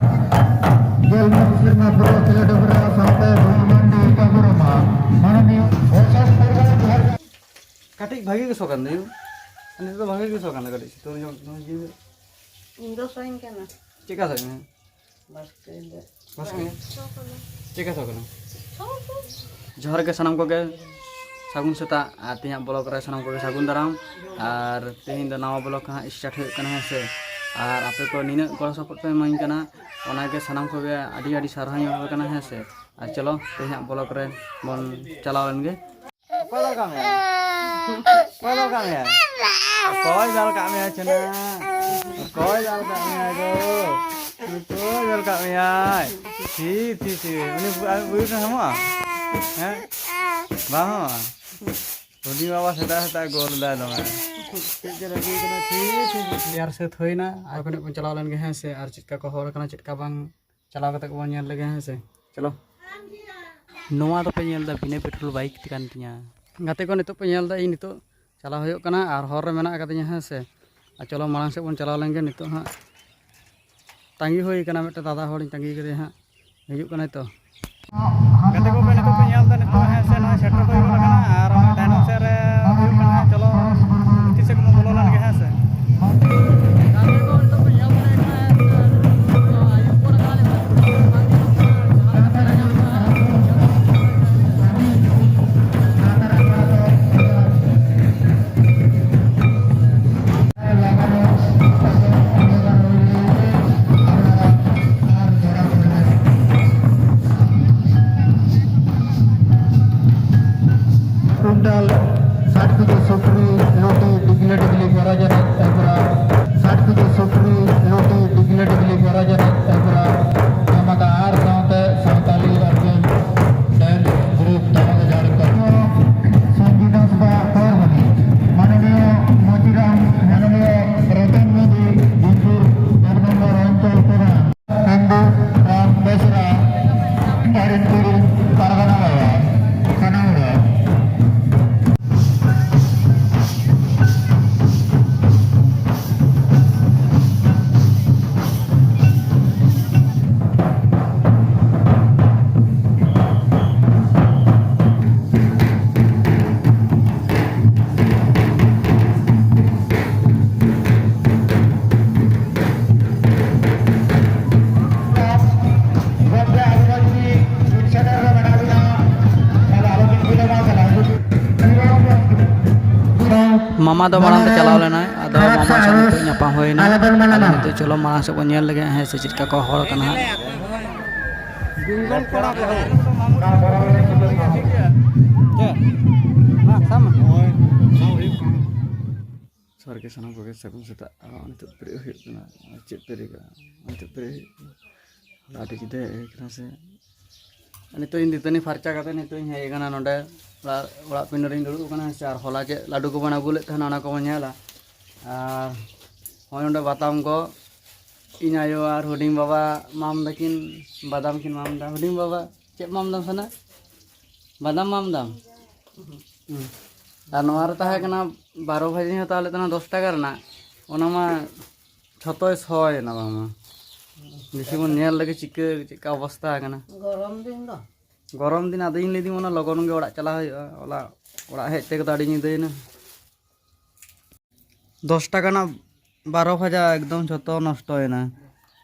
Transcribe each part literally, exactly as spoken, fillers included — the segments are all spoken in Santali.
ᱜᱮᱞ ᱢᱤᱫ ᱥᱮᱨᱢᱟ ᱯᱩᱨᱟᱹᱣ ᱠᱷᱮᱞᱳᱰ ᱰᱚᱜᱽᱨᱟ ᱥᱟᱶᱛᱮ ᱵᱷᱩᱭᱟᱹ ᱢᱟᱱᱰᱤ ᱠᱟᱹᱵᱩᱨᱟᱢᱟ ᱢᱟᱱᱚᱱᱤᱭᱚ ᱚᱥᱳᱠ ᱯᱚᱨᱤᱵᱟᱨ ᱡᱚᱦᱟᱨ᱾ ᱠᱟᱹᱴᱤᱡ ᱵᱷᱟᱜᱮ ᱜᱮ ᱥᱚ ᱠᱟᱱ ᱫᱚᱭᱟ᱾ ᱱᱤᱛᱚᱜ ᱫᱚ ᱵᱷᱟᱜᱮ ᱜᱮ ᱥᱚ ᱠᱟᱱᱟ, ᱠᱟᱹᱴᱤᱡ ᱥᱤᱛᱩᱝ ᱧᱚᱜ ᱧᱚᱜ ᱜᱮ᱾ ᱤᱧ ᱫᱚ ᱥᱚᱧ ᱠᱟᱱᱟ᱾ ᱪᱮᱫᱠᱟ ᱥᱚ ᱠᱟᱱᱟ? ᱵᱟᱥᱠᱮ ᱫᱚ᱾ ᱵᱟᱥᱠᱮ? ᱪᱮᱫᱠᱟ ᱥᱚ ᱠᱟᱱᱟ? ᱡᱚᱦᱟᱨ ᱜᱮ ᱥᱟᱱᱟᱢ ᱠᱚᱜᱮ, ᱥᱟᱹᱜᱩᱱ ᱥᱮᱛᱟᱜ᱾ ᱟᱨ ᱛᱮᱦᱮᱧᱟᱜ ᱵᱞᱚᱜ ᱨᱮ ᱥᱟᱱᱟᱢ ᱠᱚᱜᱮ ᱥᱟᱹᱜᱩᱱ ᱫᱟᱨᱟᱢ᱾ ᱟᱨ ᱛᱮᱦᱮᱧ ᱫᱚ ᱱᱟᱣᱟ ᱵᱞᱚᱜ ᱦᱟᱸᱜ ᱥᱴᱟᱨᱴ ᱦᱩᱭᱩᱜ ᱠᱟᱱᱟ, ᱦᱮᱸ ᱥᱮ᱾ ᱟᱨ ᱟᱯᱮ ᱠᱚ ᱱᱤᱱᱟᱹᱜ ᱜᱚᱲᱚ ᱥᱚᱯᱚᱦᱚᱫ ᱯᱮ ᱤᱢᱟᱹᱧ ᱠᱟᱱᱟ, ᱚᱱᱟᱜᱮ ᱥᱟᱱᱟᱢ ᱠᱚᱜᱮ ᱟᱹᱰᱤ ᱟᱹᱰᱤ ᱥᱟᱨᱦᱟᱣ ᱤᱧ ᱮᱢᱟ ᱯᱮ ᱠᱟᱱᱟ, ᱦᱮᱸ ᱥᱮ᱾ ᱟᱨ ᱪᱚᱞᱚ ᱛᱮᱦᱮᱧᱟᱜ ᱵᱞᱚᱜ ᱨᱮ ᱵᱚᱱ ᱪᱟᱞᱟᱣ ᱞᱮᱱ ᱜᱮ᱾ ᱚᱠᱚᱭ ᱫᱟᱞ ᱠᱟᱜ ᱢᱮᱭᱟ? ᱚᱠᱚᱭ ᱫᱟᱞ ᱠᱟᱜ ᱢᱮᱭᱟ? ᱚᱠᱚᱭ ᱫᱟᱞ ᱠᱟᱜ ᱢᱮᱭᱟ ᱪᱮᱱᱟ? ᱚᱠᱚᱭ ᱫᱟᱞ ᱠᱟᱜ ᱢᱮᱭᱟ ᱜᱳ? ᱚᱠᱚᱭ ᱫᱟᱞ ᱠᱟᱜ ᱢᱮᱭᱟᱭ? ᱛᱷᱤᱨ, ᱛᱷᱤᱨ, ᱛᱷᱤᱨ᱾ ᱩᱱᱤ ᱵᱩ-, ᱟᱨ ᱵᱩᱭᱩᱨ ᱨᱮ ᱦᱟᱢᱚᱜᱼᱟ? ᱦᱮᱸ? ᱵᱟᱝ ᱦᱟᱢᱚᱜᱼᱟ? ᱦᱩᱰᱤᱧ ᱵᱟᱵᱟ ᱥᱮᱛᱟᱜ ᱥᱮᱛᱟᱜ ᱜᱳᱞ ᱫᱟᱭ ᱫᱚᱢᱮ᱾ ᱪᱮᱫ ᱡᱮ ᱨᱟᱹᱜᱤ ᱠᱟᱱᱟ, ᱛᱷᱤᱨ, ᱛᱷᱤᱨ, ᱛᱷᱤᱨ᱾ ᱛᱮᱭᱟᱨ ᱥᱟᱹᱛ ᱦᱩᱭᱱᱟ᱾ ᱟᱨ ᱠᱷᱚᱱᱟᱜ ᱵᱚᱱ ᱪᱟᱞᱟᱣ ᱞᱮᱱ ᱜᱮ, ᱦᱮᱸ ᱥᱮ? ᱟᱨ ᱪᱮᱫᱠᱟ ᱠᱚ ᱦᱚᱲ ᱠᱟᱱᱟ, ᱪᱮᱫᱠᱟ ᱵᱟᱝ, ᱪᱟᱞᱟᱣ ᱠᱟᱛᱮ ᱠᱚᱵᱚᱱ ᱧᱮᱞ ᱞᱮᱜᱮ, ᱦᱮᱸ ᱥᱮ᱾ ᱪᱚᱞᱚ᱾ ᱱᱚᱣᱟ ᱫᱚᱯᱮ ᱧᱮᱞ ᱮᱫᱟ ᱵᱤᱱᱟᱹ ᱯᱮᱴᱨᱳᱞ ᱵᱟᱭᱤᱠ ᱠᱟᱱ ᱛᱤᱧᱟ᱾ ᱜᱟᱛᱮ ᱠᱚ, ᱱᱤᱛᱚᱜ ᱯᱮ ᱧᱮᱞ ᱮᱫᱟ, ᱤᱧ ᱱᱤᱛᱚᱜ ᱪᱟᱞᱟᱣ ᱦᱩᱭᱩᱜ ᱠᱟᱱᱟ ᱟᱨ ᱦᱚᱨ ᱨᱮ ᱢᱮᱱᱟᱜ ᱟᱠᱟᱫᱤᱧᱟ, ᱦᱮᱸ ᱥᱮ᱾ ᱟᱨ ᱪᱚᱞᱚ, ᱢᱟᱲᱟᱝ ᱥᱮᱫ ᱵᱚᱱ ᱪᱟᱞᱟᱣ ᱞᱮᱱ ᱜᱮ᱾ ᱱᱤᱛᱚᱜ ᱦᱟᱸᱜ ᱛᱟᱺᱜᱤ ᱦᱩᱭ ᱠᱟᱱᱟ, ᱢᱤᱫᱴᱮᱱ ᱫᱟᱫᱟ ᱦᱚᱲᱤᱧ ᱛᱟᱺᱜᱤ ᱠᱟᱫᱮᱭᱟ ᱦᱟᱸᱜ, ᱦᱤᱡᱩᱜ ᱠᱟᱱᱟᱭ ᱛᱚ᱾ ᱜᱟᱛᱮ ᱠᱚᱯᱮ, ᱱᱤᱛᱚᱜ ᱯᱮ ᱧᱮᱞ ᱮᱫᱟ, ᱱᱤᱛᱚᱜ ᱦᱮᱸ ᱥᱮ, ᱱᱚᱜᱼᱚᱭ ᱥᱮᱴᱮᱨ ᱠᱚ ᱦᱩᱭᱩᱜ ᱠᱟᱱᱟ ᱟᱨ ᱰᱟᱭᱱᱚᱢ ᱥᱮᱫ ᱨᱮ ᱦᱩᱭᱩᱜ ᱠᱟᱱᱟ᱾ ᱪᱚᱞᱚ, ᱵᱷᱤᱛᱤᱨ ᱥᱮᱫ ᱵᱚᱱ ᱵᱚᱞᱚ ᱞᱮᱱ ᱜᱮ, ᱦᱮᱸ ᱥᱮ᱾ ᱢᱟᱢᱟ ᱫᱚ ᱢᱟᱲᱟᱝ ᱛᱮ ᱪᱟᱞᱟᱣ ᱞᱮᱱᱟᱭ, ᱟᱫᱚ ᱢᱟᱢᱟ ᱥᱟᱶ ᱱᱤᱛᱚᱜ ᱧᱟᱯᱟᱢ ᱦᱩᱭᱱᱟ᱾ ᱟᱫᱚ ᱱᱤᱛᱚᱜ ᱪᱚᱞᱚ ᱢᱟᱲᱟᱝ ᱥᱮᱫ ᱵᱚᱱ ᱧᱮᱞ ᱞᱮᱜᱮ, ᱦᱮᱸ ᱥᱮ ᱪᱮᱫ ᱞᱮᱠᱟ ᱠᱚ ᱦᱚᱲ ᱠᱟᱱᱟ ᱦᱟᱸᱜ᱾ ᱥᱟᱨ ᱜᱮ ᱥᱟᱱᱟᱢ ᱠᱚᱜᱮ ᱥᱟᱹᱜᱩᱱ ᱥᱮᱛᱟᱜ᱾ ᱟᱨ ᱱᱤᱛᱚᱜ ᱵᱮᱨᱮᱫ ᱦᱩᱭᱩᱜ ᱠᱟᱱᱟ᱾ ᱟᱨ ᱪᱮᱫ ᱵᱮᱨᱮᱫ ᱠᱟᱱᱟ? ᱱᱤᱛᱚᱜ ᱵᱮᱨᱮᱫ ᱦᱩᱭᱩᱜ ᱠᱟᱱᱟ᱾ ᱟᱹᱰᱤ ᱡᱩᱫᱟᱹ ᱟᱹᱭᱠᱟᱹᱜ ᱠᱟᱱᱟ ᱥᱮ᱾ ᱱᱤᱛᱚᱜ ᱤᱧ ᱫᱟᱹᱛᱟᱹᱱᱤ ᱯᱷᱟᱨᱪᱟ ᱠᱟᱛᱮ ᱱᱤᱛᱚᱜ ᱤᱧ ᱦᱮᱡ ᱟᱠᱟᱱᱟ ᱱᱚᱰᱮ᱾ ᱚᱲᱟᱜ, ᱚᱲᱟᱜ ᱯᱤᱸᱰᱟᱹ ᱨᱤᱧ ᱫᱩᱲᱩᱵ ᱟᱠᱟᱱᱟ ᱦᱮᱸ ᱥᱮ᱾ ᱟᱨ ᱦᱚᱞᱟ ᱪᱮᱫ ᱞᱟᱹᱰᱩ ᱠᱚᱵᱚᱱ ᱟᱹᱜᱩ ᱞᱮᱫ ᱛᱟᱦᱮᱱᱟ, ᱚᱱᱟ ᱠᱚᱵᱚᱱ ᱧᱮᱞᱟ᱾ ᱟᱨ ᱦᱚᱸᱜᱼᱚᱭ ᱱᱚᱰᱮ ᱵᱟᱫᱟᱢ ᱠᱚ, ᱤᱧ ᱟᱭᱳ ᱟᱨ ᱦᱩᱰᱤᱧ ᱵᱟᱵᱟ ᱢᱟᱢ ᱛᱟᱹᱠᱤᱱ ᱵᱟᱫᱟᱢ ᱠᱤᱱ ᱢᱟᱢ ᱮᱫᱟ᱾ ᱦᱩᱰᱤᱧ ᱵᱟᱵᱟ, ᱪᱮᱫ ᱢᱟᱢ ᱮᱫᱟᱢ ᱥᱟᱱᱟ? ᱵᱟᱫᱟᱢ ᱢᱟᱢ ᱮᱫᱟᱢ? ᱦᱩᱸ᱾ ᱟᱨ ᱱᱚᱣᱟ ᱨᱮ ᱛᱟᱦᱮᱸ ᱠᱟᱱᱟ ᱵᱟᱨᱚ ᱵᱷᱟᱡᱟᱧ ᱦᱟᱛᱟᱣ ᱞᱮᱫ ᱛᱟᱦᱮᱱᱟ ᱫᱚᱥ ᱴᱟᱠᱟ ᱨᱮᱱᱟᱜ, ᱚᱱᱟ ᱢᱟ ᱡᱷᱚᱛᱚᱭ ᱥᱚᱭᱮᱱᱟ ᱵᱟᱝᱢᱟ᱾ ᱵᱮᱥᱤ ᱵᱚᱱ ᱧᱮᱞ ᱞᱮᱜᱮ ᱪᱤᱠᱟᱹ, ᱪᱮᱫᱠᱟ ᱚᱵᱚᱥᱛᱟ ᱟᱠᱟᱱᱟ᱾ ᱜᱚᱨᱚᱢ ᱫᱤᱱ ᱫᱚ᱾ ᱜᱚᱨᱚᱢ ᱫᱤᱱ, ᱟᱫᱚ ᱤᱧ ᱞᱟᱹᱭᱫᱟᱹᱧ ᱚᱱᱟ ᱞᱚᱜᱚᱱ ᱜᱮ ᱚᱲᱟᱜ ᱪᱟᱞᱟᱣ ᱦᱩᱭᱩᱜᱼᱟ᱾ ᱚᱲᱟᱜ, ᱚᱲᱟᱜ ᱦᱮᱡ ᱛᱮᱜᱮ ᱫᱚ ᱟᱹᱰᱤ ᱧᱤᱫᱟᱹᱭᱮᱱᱟ᱾ ᱫᱚᱥ ᱴᱟᱠᱟ ᱨᱮᱱᱟᱜ ᱵᱟᱨᱚ ᱵᱷᱟᱡᱟ ᱮᱠᱫᱚᱢ ᱡᱷᱚᱛᱚ ᱱᱚᱥᱴᱚᱭᱮᱱᱟ,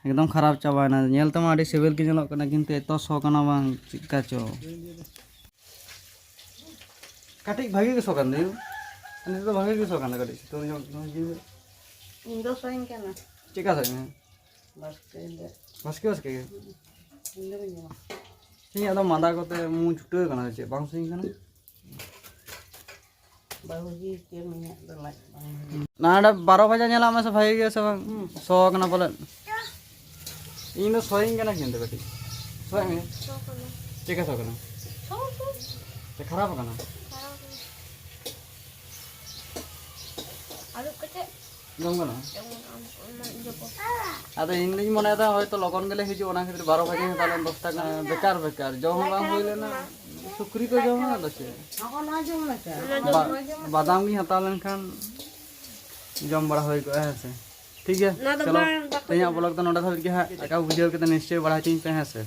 ᱮᱠᱫᱚᱢ ᱠᱷᱟᱨᱟᱯ ᱪᱟᱵᱟᱭᱮᱱᱟ᱾ ᱧᱮᱞ ᱛᱮᱢᱟ ᱟᱹᱰᱤ ᱥᱤᱵᱤᱞ ᱜᱮ ᱧᱮᱞᱚᱜ ᱠᱟᱱᱟ, ᱠᱤᱱᱛᱩ ᱮᱛᱚ ᱥᱚ ᱠᱟᱱᱟ ᱵᱟᱝ, ᱪᱮᱫᱠᱟ ᱪᱚ᱾ ᱠᱟᱹᱴᱤᱡ ᱵᱷᱟᱜᱮ ᱜᱮ ᱥᱚ ᱠᱟᱱ ᱫᱚᱭᱟ᱾ ᱱᱤᱛᱚᱜ ᱫᱚ ᱵᱷᱟᱜᱮ ᱜᱮ ᱥᱚ ᱠᱟᱱᱟ, ᱠᱟᱹᱴᱤᱡ ᱥᱤᱛᱩᱝ ᱧᱚᱜ ᱧᱚᱜ ᱜᱮ᱾ ᱤᱧ ᱫᱚ ᱥᱚᱧ ᱠᱟᱱᱟ᱾ ᱪᱮᱫᱠᱟ ᱥᱚ ᱠᱟᱱᱟ? ᱵᱟᱥᱠᱮ ᱜᱮ᱾ ᱵᱟᱥᱠᱮ ᱵᱟᱥᱠᱮ ᱜᱮ? ᱤᱧ ᱫᱚ ᱵᱟᱹᱧ ᱡᱚᱢᱟ᱾ ᱤᱧᱟᱹᱜ ᱫᱚ ᱢᱟᱸᱫᱟ ᱠᱚᱛᱮ ᱢᱩ ᱪᱷᱩᱴᱟᱹᱣ ᱠᱟᱱᱟ, ᱪᱮᱫ ᱵᱟᱝ ᱥᱚᱧ ᱠᱟᱱᱟ? ᱵᱟᱹᱦᱩ ᱡᱤ ᱪᱮᱫ ᱮᱢ ᱢᱮᱱᱮᱫ ᱫᱚ ᱞᱟᱡ ᱵᱟᱝ ᱦᱩᱭᱩᱜ᱾ ᱱᱚᱰᱮ ᱵᱟᱨᱚ ᱵᱷᱟᱡᱟ ᱧᱮᱞᱟᱜ ᱢᱮᱥᱮ ᱵᱷᱟᱜᱮ ᱜᱮ ᱥᱮ ᱵᱟᱝ? ᱦᱩᱸ᱾ ᱥᱚ ᱠᱟᱱᱟ ᱯᱟᱞᱮᱫ᱾ ᱤᱧ ᱫᱚ ᱥᱚᱭᱤᱧ ᱠᱟᱱᱟ ᱠᱤᱱᱛᱩ ᱠᱟᱹᱴᱤᱡ᱾ ᱥᱚᱭ ᱢᱮ᱾ ᱥᱚ ᱠᱟᱱᱟ᱾ ᱪᱮᱫᱠᱟ ᱥᱚ ᱠᱟᱱᱟ? ᱥᱚ ᱫᱚ ᱥᱮ ᱠᱷᱟᱨᱟᱯ ᱠᱟᱱᱟ? ᱠᱷᱟᱨᱟᱯ ᱠᱟᱱᱟ᱾ ᱟᱹᱨᱩᱵ ᱠᱟᱛᱮ ᱡᱚᱢ ᱜᱟᱱᱚᱜᱼᱟ? ᱡᱚᱢ ᱜᱟᱱᱚᱜᱼᱟ, ᱚᱱᱟ ᱤᱭᱟᱹ ᱠᱚ᱾ ᱟᱫᱚ ᱤᱧ ᱫᱩᱧ ᱢᱚᱱᱮᱭᱮᱫᱟ ᱦᱚᱭᱛᱚ ᱞᱚᱜᱚᱱ ᱜᱮᱞᱮ ᱦᱤᱡᱩᱜᱼᱟ, ᱚᱱᱟ ᱠᱷᱟᱹᱛᱤᱨ ᱵᱟᱨᱚ ᱵᱷᱟᱡᱟᱧ ᱦᱟᱛᱟᱣ ᱞᱮᱫᱟ ᱫᱚᱥ ᱴᱟᱠᱟ᱾ ᱵᱮᱠᱟᱨ, ᱵᱮᱠᱟᱨ᱾ ᱡᱚᱢ ᱦᱚᱸ ᱵᱟᱝ ᱦᱩᱭ ᱞᱮᱱᱟ᱾ ᱥᱩᱠᱨᱤ ᱠᱚ ᱡᱚᱢᱟ ᱟᱫᱚ ᱪᱮᱫ? ᱚᱱᱟ ᱡᱚᱢ ᱵᱟ-, ᱞᱮᱠᱟ᱾ ᱵᱟᱫᱟᱢ ᱜᱤᱧ ᱦᱟᱛᱟᱣ ᱞᱮᱱᱠᱷᱟᱱ ᱡᱚᱢ ᱵᱟᱲᱟ ᱦᱩᱭ ᱠᱚᱜᱼᱟ, ᱦᱮᱸ ᱥᱮ? ᱴᱷᱤᱠ ᱜᱮᱭᱟ, ᱚᱱᱟ ᱫᱚ ᱪᱚᱞᱚ, ᱵᱟᱝ, ᱵᱟᱠᱚ ᱛᱮᱦᱮᱧᱟᱜ ᱡᱚᱢᱟ᱾ Vlog ᱫᱚ ᱱᱚᱰᱮ ᱫᱷᱟᱹᱵᱤᱡ ᱜᱮ ᱦᱟᱸᱜ᱾ ᱟᱠᱟ ᱵᱩᱡᱷᱟᱹᱣ ᱠᱮᱫᱟ ᱱᱤᱥᱪᱚᱭ ᱵᱟᱲᱟᱭ ᱦᱚᱪᱚᱧ ᱯᱮ, ᱦᱮᱸ ᱥᱮ?